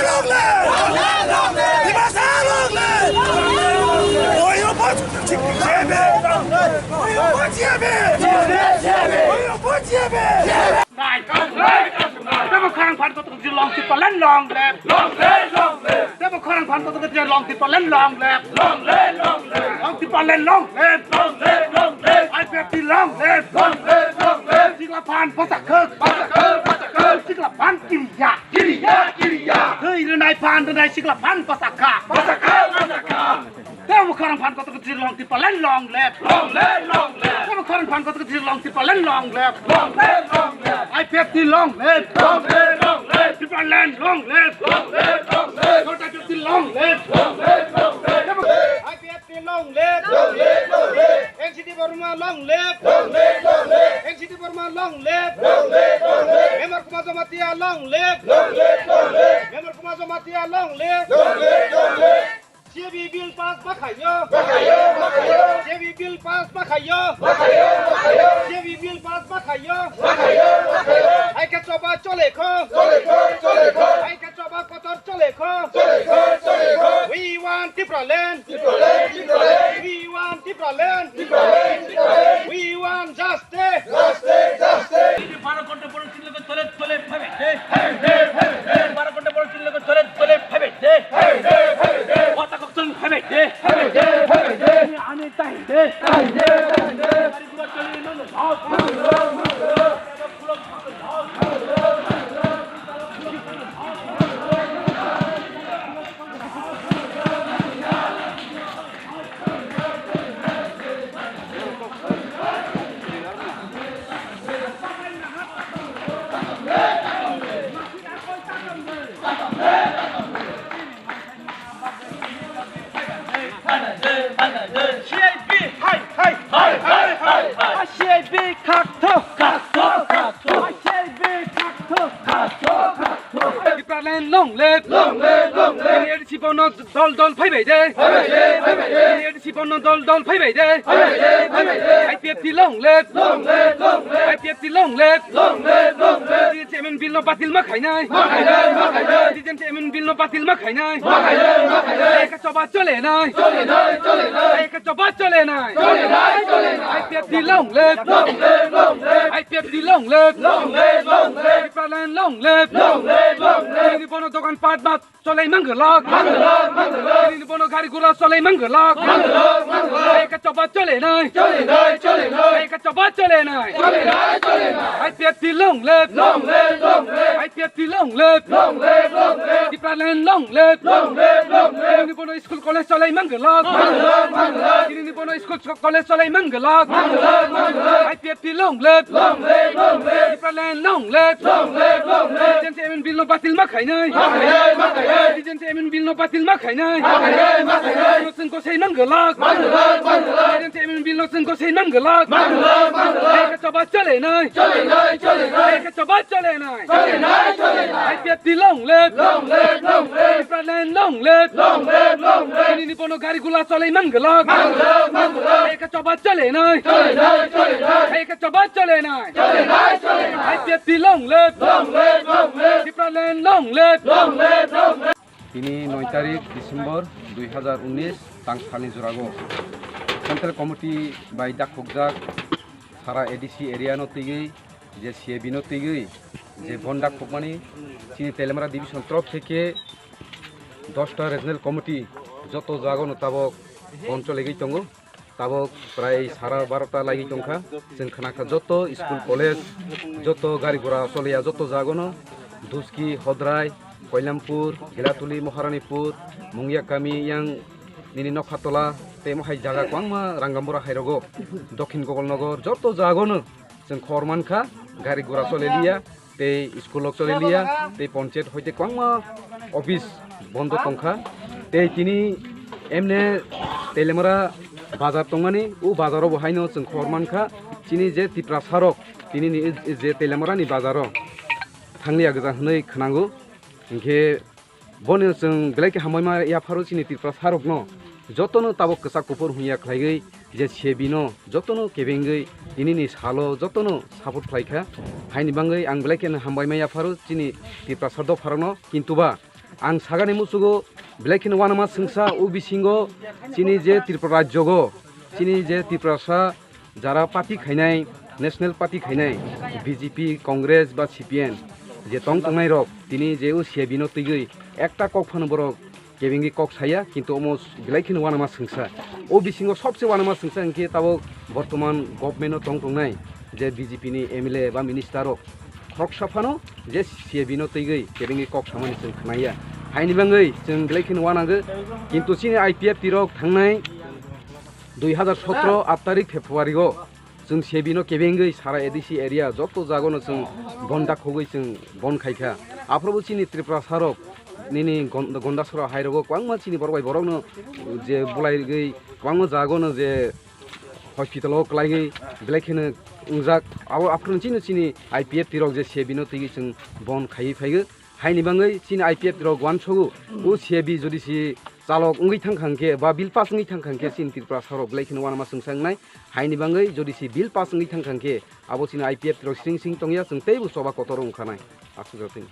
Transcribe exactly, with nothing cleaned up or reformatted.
Long live! Long live! Long live! Dimasa long live! Oyo bot jiabe! Oyo bot jiabe! Jiabe! Jiabe! Oyo bot jiabe! Tebo khorang phan kotor khe long Tipraland long live. Long live, long live. Tebo khorang phan kotor khe long Tipraland long live. Long live, long live. Long Tipraland long live. Long live, long live. I P F T long live. Long live, long live. Sikla phan pasak khuk. Pasak khuk, pasak khuk. Sikla phan kiriya. Kiriya, kiriya. Thwi rwnai phan rwnai sikla phan pasak kha. Pasak khuk, pasak khuk. Tebo khorang phan kotor khe long Tipraland long live. Long live, long live. Tebo khorang phan kotor khe long Tipraland long live. Long live, long live. I P F T long live. Long live, long live. Tipraland long live. Long live, long live. North I P F T long live. Long live, long live. Tebo I P F T long live. Long live, long live. N C T Borma long live. Long live, long live. N C T Borma long live. Long live, long live. Member Kumar Jamatia long live. Long live, long live. Member Kumar Jamatia long live. Long live, long live. C A B bill pass ma khaio. Ma khaio, ma khaio. C A B bill pass ma khaio. Ma khaio, ma khaio. C A B bill pass ma khaio. Ma khaio, ma khaio. Hai khe choba chole kho. Chole kho, chole kho. Hai khe choba kotor chole kho. Chole kho, chole kho. We want Tipraland. Tipraland, Tipraland. We want Tipraland. Tipraland, Tipraland. We want justice. Justice, justice. বারো ঘন্টা পরে চিল্লাকে চলে, চলে, ভাবে, যে। বারো ঘন্টা পরে চিল্লাকে চলে, চলে, ভাবে, যে। কথা কখন ভাবে, যে। আমি তাই, যে। C I B, hai, hai, hai, hai, hai, hai. C I B khakto, khakto, khakto. C I B khakto, khakto, khakto. Tipraland long live, long live, long live. N L C bono dol dol phaibai de. Phaibai de, phaibai de. N L C bono dol dol phaibai de. Phaibai de, phaibai de. I P F T long live, long live, long live. I P F T long live. Long live, long live. Citizenship amendment bill no batil ma khainai. Ma khainai, ma khainai. Citizenship amendment bill no batil ma khainai. Ma khainai, ma khainai. Hai khe choba chole nai. Chole nai, chole nai. Hai khe choba chole nai. Chole nai, chole nai. I P F T long live. Long live, long live. I P F T long live. Long live, long live. Tipraland long live. Long live, long live. Nini bono dogan pat mat cholai manglak. Manglak, manglak. Nini bono gari gura cholai manglak. Manglak, manglak. Hai khe choba chole nai. Chole nai, chole nai. Hai khe choba chole nai. Chole nai, chole nai. I P F T long live. Long live, long live. I P F T long live. Long live, long live. Tipraland long live. Long live, long live. Nini bono school college cholai manglak. Manglak, manglak. Nini bono school college cholai manglak. Manglak, manglak. I P F T long live. Long live, long live. Tipraland long live. Long live, long live. Citizenship amendment bill no batil ma khainai. Ma khainai, ma khainai. Citizenship amendment bill no batil ma khainai. Ma khainai, ma khainai. Bono chwng gosai manglak. Manglak, manglak. Citizenship amendment bill no chwng gosai manglak. Manglak, manglak. Hai khe choba chole nai. Chole nai, chole nai. Hai khe choba chole nai. Chole nai, chole nai. I P F T long live. Long live, long live. Tipraland long live. Long live, long live. Nini bono gari gula cholai manglak. Manglak, manglak. Hai khe choba chole nai. Chole nai, chole nai. Hai khe choba chole nai. Chole nai, chole nai. I P F T long live. Long live, long live. Tipraland long live. Long live, long live. Tini noi tarik December dui hazar unis tang salni jorago Central Committee bai dakhokjak sara A D C area no twiwi je C A B no twiwi je bon dakhokmani chini Teliamura division torof theke dosta regional committee joto jaga no tabok bon cholegwi tongo. Tabok prai sara barota lagi tongkha. Chwng khna kha joto school, college, joto gari gura choliya joto jagono Duski, Hodrai, Koilampur, Khilatuli, Maharanipur, Mungiakami, yang nini Nokhatola, tei mohai jaga kwbangma Rangambura hairogo, Dokhin Gopalnagar, joto jagono chwng khor mankha, gari gura choleliya, tei school rok choleliya, tei ponchayat hoite kwbangma office bondo tongkha. Tei tini emne Teliamura bazar tongmani, o bazaro bo haino chwng khor mankha, chini je Tiprasa rok, tini ni je Teliamura ni bazaro thangliya gwja hwnwi khwnango. Hinkhe bono chwng belai khe hambai ma yapharo chini Tiprasa rokno. Jotono tabok kwchak kuphur hwnya khlaigwi je C A B no jotono kebengwi tinini salo jotono support khlaikha. Haini bangwi ang belai kheno hambai ma yapharo chini Tiprasa dopharokno, kintu ba Ang sagani musugo belai kheno uanama sengsa o bisingo chini je Tripura rajyogo chini je Tiprasa jara party khainai, national party khainai, B J P, Congress ba C P M je tong tongnai rok tini je o C A B no twigwi ekta kok phano borok kebengwi kok saya, kintu omo belai kheno uanama sengsa. O bisingo sobse uanama sengsa hinkhe tabok bortoman government o tong tongnai je B J P ni M L A ba minister rok khoroksa phano je C A B no twigwi kebengwi kok samani chwng khnaya. Haini bangwi chwng belai kheno uanango, kintu chini I P F T rok thangnai dui hazar sotro aat tarik February o chwng C A B no kebengwi sara A D C area joto jagono chwng bon dakhogwi chwng bon khaikha. Aphuru bo chini Tiprasa rok nini gon-, Gondasora hai rogo kwbangma chini borok bai borokno je bulai rigwi kwbangma jagono je hospital o kwlaigwi belai kheno wngjak. Abo aphuru chini chini I P F T rok je C A B no twigwi chwng bon khaiwi phaigo. Haini bangwi chini I P F T rok uansogo, o C A B jodi si chalok wngwi thangkha hinkhe ba bill pass wngwi thangkha hinkhe chini Tiprasa rok belai kheno uanama sengsa wngnai. Haini bangwi jodi si bill pass wngwi thangkha hinkhe abo chini I P F T rok sring sring tongya, chwng teibo choba kotor wngkhanai. Aswk jatini.